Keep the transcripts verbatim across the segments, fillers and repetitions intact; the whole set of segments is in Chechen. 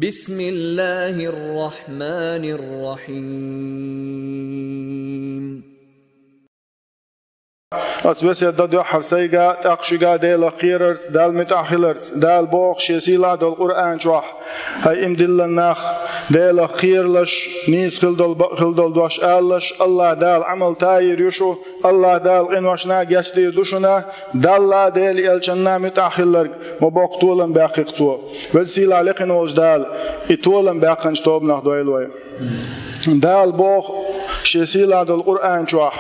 بسم الله الرحمن الرحيم. Ас весет да дуьххьара сайга, тӀаккха шуьга Делах кхерарца, Далла муьтӀахь хиларца. Дала боху Шен сийлахь долу Къуръан чохь: «ХӀай, иман диллина нах, Делах кхералаш, нийса хила долу, бакъ хила долу дош алалаш, АллахӀ Дала Ӏамал тайийр ю шу, АллахӀ Дала къиношна гечдийр ду шуна, Далла а, Делан элчанна а муьтӀахь хилларг ма боккха толам баьккхи-кх цо». Веза сийлахь лекхина волчу Дала и толам баьккхинчу тобанах дойла вай. Дала боху Шен сийлахь долу Къуръан чохь: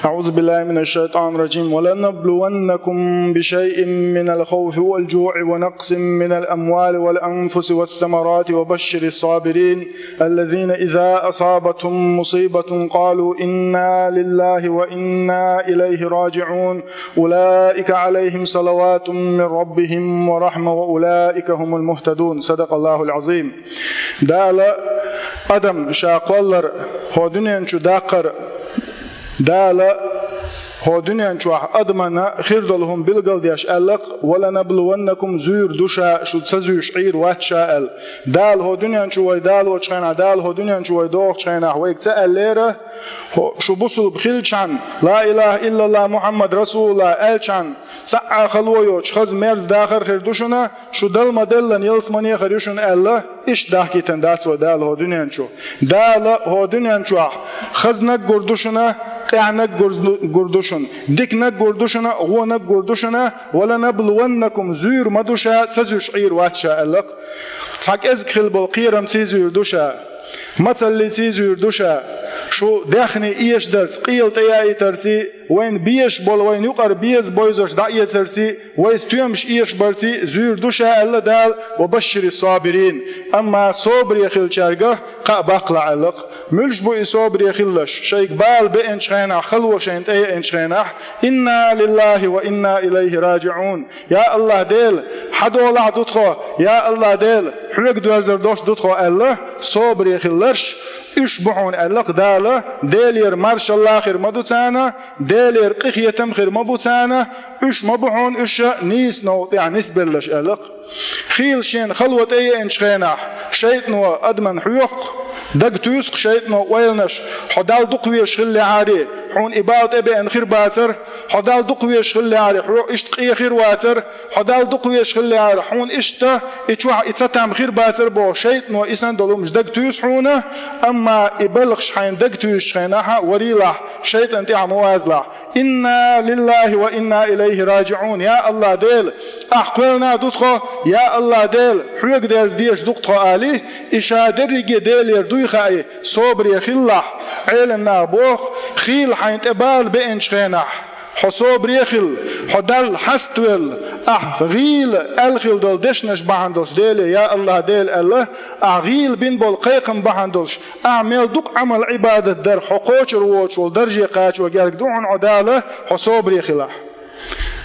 أعوذ بالله من الشيطان الرجيم. ولنبلونكم بشيء من الخوف والجوع ونقص من الأموال والأنفس والثمرات وبشر الصابرين الذين إذا أصابتهم مصيبة قالوا إنا لله وإنا إليه راجعون. أولئك عليهم صلوات من ربهم ورحمة وأولئك هم المهتدون. صدق الله العظيم. Дала адам ша кхоллар, хӀо дуьнен чу даккхар, Дала хӀо дуьнен чохь адамана хир долу хӀума билгалдеш аьлла-кх: «ولنبلونكم», зуьйр ду ша, шу ца зуьйш Ӏийр вац ша аьлла. Дала хӀо дуьнен чу вай далочу хенахь, Дала хӀо дуьнен чу вай дохучу хенахь вайга ца аьллера, хӀо, шу бусулба хилчхьана, ла илаха иллаллах Мухьаммад расулуллах аьлчхьана, цхьа а хало йоцуш, хаза мерза дахар хир ду шуна, шу Далла ма-деллан ялсамане хир ю шуна аьлла, иштта дахкийтина дац вай Дала хӀо дуьнен чу. Дала хӀо дуьнен чохь хазнаг гур ду шуна, къаьхнаг гур, гур ду шуна, диканаг гур ду шуна, вонаг гур ду шуна, «ولنبلونكم», зуьйр ма ду ша, ца зуьйш Ӏийр вац ша аьлла-кх. Цхьа кӀезиг хила болу кхерамций зуьйр ду ша. Мацаллиций зуьйр ду ша. Шу даьхни эшдарца, къела тӀеяийтарций, вайна безаш болу, вайна юкъара беза бовзарш дӀаэцарций, вай стоьмаш эшабарций зуьйр ду ша аьлла Дала, «وبشر الصابرين». Амма собаре хиллачаьрга кхаъ баккхалахь аьлла-кх. Муьлш бу и собаре хилларш? Шайга бала беанчу хенахь, хало шайна тӀееанчу хенахь: «إنا لله وإنا إليه راجعون». «Я АллахӀ Дела, хьан долахь ду тхо, я АллахӀ Дела, хьоьга доьрзур долуш ду тхо», аьлла, собаре хилларш, уьш бу хьуна аьлла-кх Дала, Делера маршалла хир ма ду царна, Делера къинхетам хир ма бу царна, уьш ма бу хьуна уьш нийса новкъа тӀехь нисбелларш аьлла-кх. Хийла шена хало тӀееанчу хенахь, шайтӀано адамна хьоькху, дага туьйсу-кх шайтӀано ойланаш: «Хьо Далла дукхавезаш хиллехьарий, хьуна и бала тӀебеана хир бацара, хьо Далла дукхавезаш хиллехьарий, хьо иштта къе хир вацара, хьо Далла дукхавезаш хиллехьара, хьуна иштта и чохь и цатам хир бацара», боху шайтӀано и санна долу хӀумаш дага туьйсу хьуна, амма и балхаш хьайна дага туьйсучу хенахь, варийлахь, шайтӀан тӀехь ма вазалахь. «إنا لله وإنا إليه راجعون». «Я АллахӀ Дела, ахь кхоьллина ду тхо, я АллахӀ Дела, хьоьга дерза дезаш ду-кх тхо», алий, и ша дерриге Делера дуй хаий, собаре хилалахь. Ӏеламнаха боху, хийла хьайна тӀе бала беанчу хенахь, хьо собаре хила, хьо Далла хьаставелла, ахь гӀийла аьлла хила долу дешнаш бахьана долуш Деле, я АллахӀ Дела аьлла, ахь гӀийла бина болу кхайкхам бахьана долуш, ахь мел дукха Ӏамал-Ӏибадат дар хьо кхочур воцуш волу дарже кхачо герга ду хьуна хьо Дала, хьо собаре хилахь.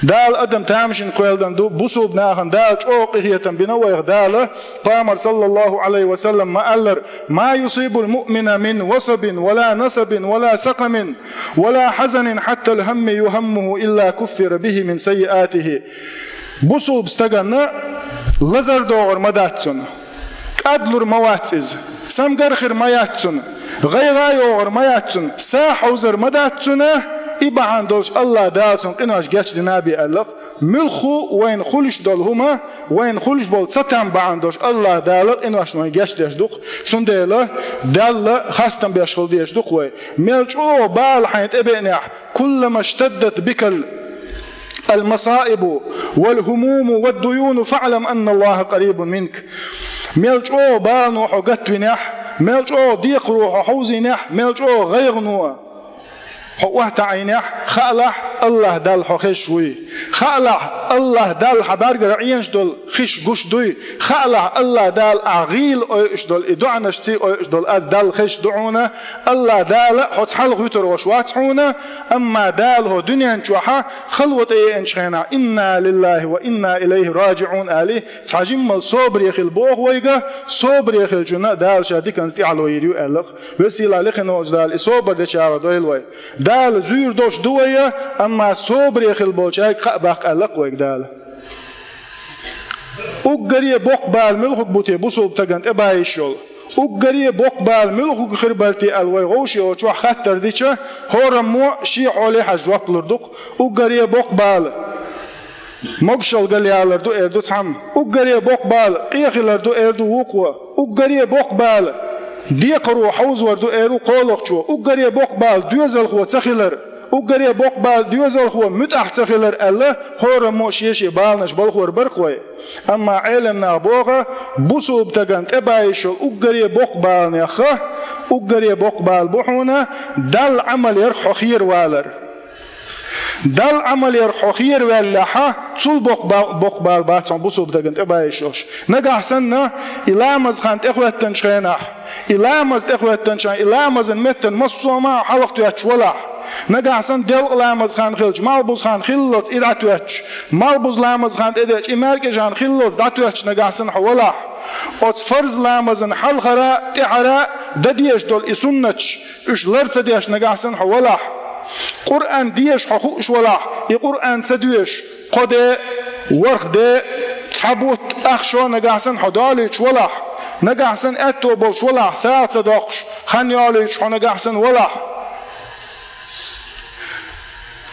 Дала адам тамашийна кхоьллина ду, бусулба нахана Дала чӀогӀа къинхетам бина вайх Дала. Пайхамар, саллаллаху Ӏалайхи ва саллам, ма-аллара: «ما يصيب المؤمن من وصب ولا نصب ولا سقم ولا حزن حتى الهم يهمه إلا كفر به من سيئاته». Бусулба стаганна лазар догӀур ма дац цунна. КӀадлур ма вац иза, цамгар хир ма яц цунна, гӀайгӀа йогӀур ма яц цунна, са хьовзар ма дац цунна, и бахьана долуш АллахӀ Дала цунна къинош гечдина бен аьлла-кх. Муьлхха вайна хуьлуш долу хӀума, вайна хуьлуш болу цатам бахьана долуш АллахӀ Дала къинош вайна гечдеш ду-кх. Цундела Далла хастам беш хила дезаш ду-кх вай. Мел чӀогӀа бала хьайна тӀебеанехь, «كلما اشتدت بك المصائب والهموم والديون فاعلم أن الله قريب منك». Мел чӀогӀа балано хьо гатвинехь, мел чӀогӀа декхаро хьо хьовзийнехь, мел чӀогӀа гӀайгӀано хьо охьатаӀийнехь, хаалахь, АллахӀ Далла хьо хезаш вуй. Хаалахь, АллахӀ Далла хьан бӀаьргара Ӏенаш долу хиш гуш дуй. Хаалахь, АллахӀ Дала ахь гӀийла ойуш долу и доӀанашций ойуш долу аз Далла хезаш ду хьуна. АллахӀ Дала хьо цхьалха вуьтур волуш вац хьуна, амма Дала хьо дуьнен чохьа хало тӀееанчу хенахь: «إنا لله وإنا إليه راجعون», али, цхьа жиммал собаре хила боху вайга, собаре хилчунна Дала ша диканца тӀаьхьало йийр ю аьлла-кх. Веза-сийлахь лекхина волчу Дала и собар дечарах дойла вай. Дала зуьйр долуш ду вай, амма собаре хила болчаьрга кхаъ баккха аьлла-кх вайга Дала. Уггаре боккха бала муьлхарг бу те бусалба стагана тӀе баийш йолу? Уггаре боккха бала муьлхарг хир бара те аьлла вай вовшийн очохь хаттар дича, хӀораммо шен хьоле хьажа жоп лур ду-кх. Уггаре боккха бала могушалла галъялар ду, эр ду цхьамма. Уггаре боккха бала къен хилар ду, эр ду вукхо. Уггаре боккха бала декхаро хьовзавар ду, эр ву кхоалгӀачо. Уггаре боккха бала доьзалхо ца хилар. Уггаре боккха бала доьзалхо муьтӀахь ца хилар аьлла, хӀораммо шен-шен баланаш балхор бара-кх вай. Амма Ӏеламнаха боху, бусалба стагана тӀе баийш йолу уггаре боккха баланех а, уггаре боккха бала бу хьуна Далла Ӏамал ярх хьо херавалар. Далла Ӏамал ярх хьо хераваьллехь а, цул боккха ба-, боккха бала бац хьуна бусалба стагана тӀе баийш йолуш. Нагахь санна, и ламаз хан тӀехӀоьттинчу хенахь, и ламаз тӀехӀоьттинчу хенахь, и ламазан меттана массо а ма хьалха тоьттуш валахь. Нагахь санна делкъа ламаз хан хилча, малхбуза хан хиллалц и дӀатоьттуш, малхбуза ламаз хан тӀедеъча, и маьркӀажа хан хиллалц дӀатоьттуш нагахь санна хьо валахь. Оцу фарз ламазан хьалхара, тӀаьхьара дан дезаш долу и суннаташ, уьш лар ца деш нагахь санна хьо валахь. Къуръан дезаш хьо хууш валахь, и Къуръан ца доьшуш, кхо де, ворхӀ де, цхьа бутт, ах шо нагахь санна хьо долуьйтуш валахь, нагахь санна аьтто болуш валахь, сагӀа ца доккхуш, хан йолуьйтуш хьо нагахь санна валахь.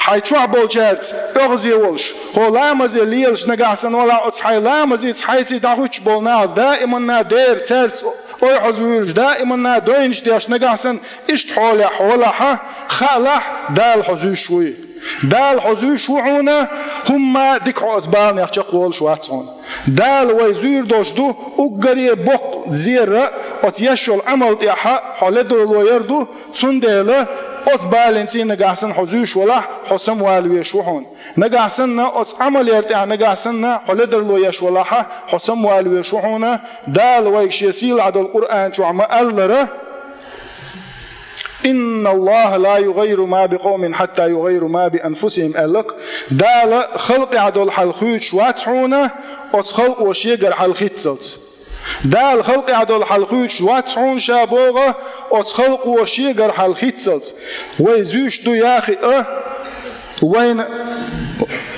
Хьайн чохь болчаьрца оьгӀазе волуш, хьо ламазе лелаш нагахь санна валахь, оцу хьайн ламазица хьайций дӀахӀуьттуш болу нахаца даиманна дера цаьрца ойхьаза вуьйлуш, даиманна дойнаш деш нагахь санна иштта хьолехь валахь а, хаалахь, Дала хьо зуьйш вуй. Дала хьо зуьйш ву хьуна, хӀумма дика хьо оцу баланех чекхволуш вац хьуна. Дала вай зуьйр долуш ду, уггаре боккха зерра оцу еш йолу Ӏамал тӀехь а хьо ледарло яр ду, цундела оцу баланций нагахь санна хьо зуьйш валахь, хьо самавала веш ву хьуна. Нагахь санна оцу Ӏамал яр тӀехь нагахь санна хьо ледарло еш валахь а, хьо самавала веш ву хьуна, Дала вайга шен сийлахь долу Къуръан чохь ма-аллара: «Инна Аллаха ла югаййиру ма би къовмин хьатта югаййиру ма би анфусихим», аьлла-кх. Дала халкъехь долу хьал хуьйцуш вац хьуна, оцу халкъо шегара хьал хиццалц. Дала халкъехь долу хьал хуьйцуш вац хьуна ша боху, оцу халкъо шегара хьал хиццалц. Вай зуьйш ду яхи а, вайна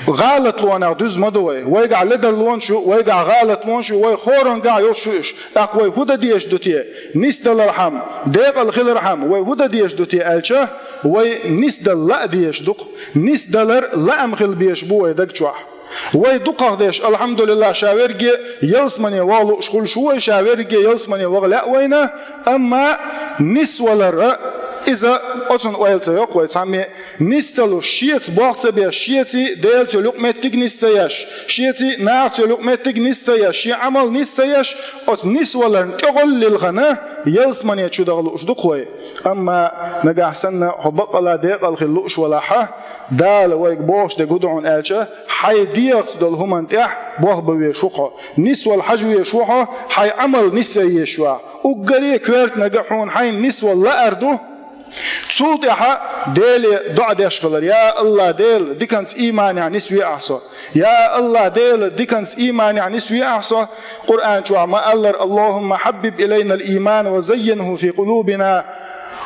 гӀалатлонах дуьзна ма ду вай. Вайгахь ледарлонаш ю, вайгахь гӀалатлонаш ю, вай хӀораннехь йолуш ю уьш. ТӀаккха вай хӀун дан дезаш ду те? Нисдалархьама, декъал хилархьама, вай хӀун дан дезаш ду те аьлча, вай нисдала лаа дезаш ду-кх. Нисдалар лаам хила безаш бу вай даг чохь. Вай дукхах деш, алхьамдулиллахӀ, ша верриге ялсамане ваха лууш хуьлуш ву вай, ша верриге ялсамане ваха лаьа вайна, амма нисвалар а, иза оцунна ойла ца йоккху вай цхьамме. Нис ца луш, шеца болх ца беш, шеца Делаца йолу юкъаметтиг нис ца еш, шеца нахаца йолу юкъаметтиг нис ца еш, шен Ӏамал нис ца еш, оцу нисваларна тӀехула лилхана, ялсамане чу даха лууш ду-кх вай. Амма нагахь санна хьо баккъала декъал хила лууш валахь а, Дала вайга бохуш дерг хӀун ду хьуна аьлча, хьайн дегӀаца долу хӀуманна тӀехь болх бан везаш ву хьо. Нисвала хьажа везаш ву хьо, хьайн Ӏамал нис ян езаш ву. Уггаре коьртаниг а хьуна хьайна нисвала лаар ду. Цул тӀаьхьа Деле доӀа деш хилар: «Я АллахӀ Дела, диканца ийманехь нисве ахь со. Я АллахӀ Дела, диканца ийманехь нисве ахь со». Къуръан чохь ма-аллара: «Аллахумма хьаббиб илайнал иймана ва заййинху фи къулубина,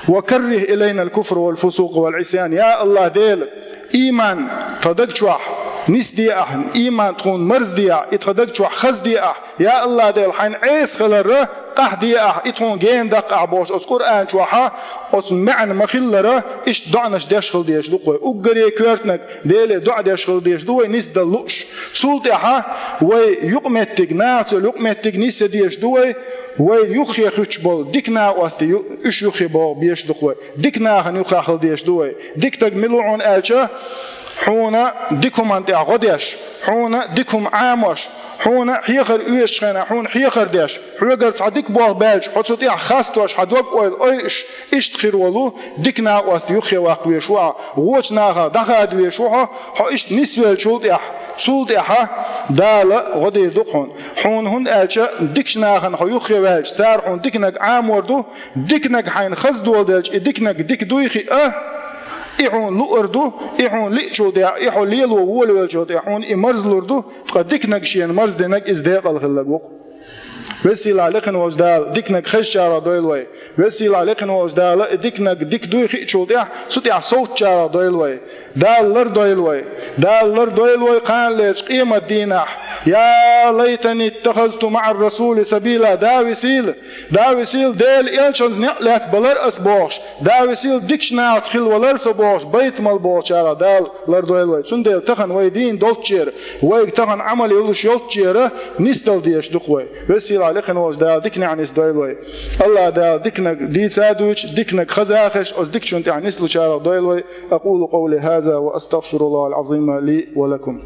ва каррих илайнал куфра вал фусукъа вал Ӏисян». Я АллахӀ Дела, ийман тхан даг чохь нисде ахь, ийман тхуна марзде ахь, и тхан даг чохь хазде ахь. Я АллахӀ Дела, хьайна Ӏеса хилар къахьде ахь, и тхуна гена даккха ахь бохуш, оцу Къуръан чохь оцу маьӀна ма-хиллара, иштта доӀанаш деш хила дезаш ду-кх вай. Уггаре коьртаниг Деле доӀа деш хила дезаш ду вай нисдала лууш. Цул тӀаьхьа вай юкъаметтиг, нахаца йолу юкъаметтиг нис ян дезаш ду вай, вай юххе хуьттуш болу дика накъостий ю-, уьш юххе боху безаш ду-кх вай. Дика нахана юххехь хила дезаш ду вай. Дика стаг мила ву хьуна аьлча, хьуна дика хӀуманна тӀехь гӀо деш, хьуна дика хӀума Ӏамош, хьуна хьехар оьшучу хенахь хьуна хьехар деш, хьоьгара цхьа дика болх баьлча, хьо цу тӀехь хастош, хьан дог-ойла ойуш, иштта хир волу дика накъост юххе ваккха везаш ву хьо, вочу нахах дӀахада везаш ву хьо, хьо иштта нисвеллачул тӀаьхьа, цул тӀаьхьа Дала гӀо дийр ду-кх хьуна. Хьуна, хӀунда аьлча дикачу нахана хьо юххе ваьлча, цара хьуна диканиг Ӏамор ду, диканиг хьайна хаза доладелча, и диканиг дика дуй хиъа, и хьуна луур ду, и хьуна лиъчул тӀаьхьа, и хьо лело волавеллачул тӀаьхьа хьуна и марзлур ду, ткъа диканиг шена марздинарг иза декъала хилларг ву-кх. Веза-сийлахь лекхина волчу Дала диканиг хезачарах дойла вай. Веза-сийлахь лекхина волчу Дала и диканиг дика дуй хиъчул тӀаьхьа, цу тӀехь совцучарах дойла вай. Дала лардойла вай. Дала лардойла вай кханалерчу къемат дийнахь. «Я лайтани иттахазту маӀар-расули сабила», да весийла, да весийла, Делан элчанца некъ лаьцна балар ас бохуш, да весийла, дикачу нахаца хилла валар со бохуш, байтамал бохучарах Дала лардойла вай. Цундела тахана вай дийна долччера, вайга тахана Ӏамал йолуш йолччера нисдала дезаш ду-кх вай. Веза-сийлахь, лекха волчу Дала диканехь нисдойла вай. АллахӀ Дала диканиг дийца а дуьйцуш, диканиг хаза а хезаш, оцу дикачунна тӀехь нислучарах дойла вай. أقول قولي هذا وأستغفر الله العظيم لي ولكم.